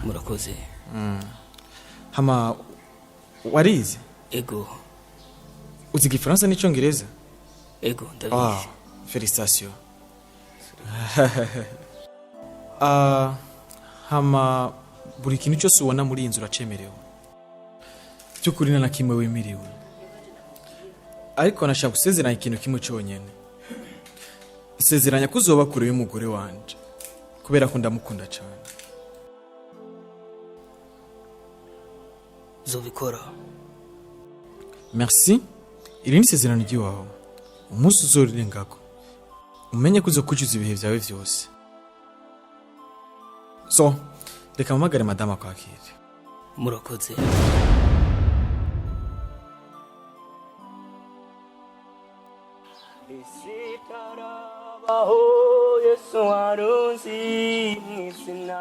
Murakoze. Hama warize? Ego. Uzi igifaransa n'icyongereza? Ego, Ah, ndabizi. félicitations. Ah, hama buri kintu cyose ubona muri iyi nzu uracemerewe, by'ukuri nta na kimwe wemerewe, ariko nashaka gusezeranya ikintu kimwe cyonyine. Isezeranya ko uzoba kure y'umugore wanje, kubera ko ndamukunda cyane. Zobikora. Merci. Iri ni isezerano ry'iwawe. Umunsi uzorengako, umenye ko uzokucuza ibihe byawe byose. So reka mpamagare madamu akwakire. Murakoze. Isitarabaho Yesu warunzi mw'izina.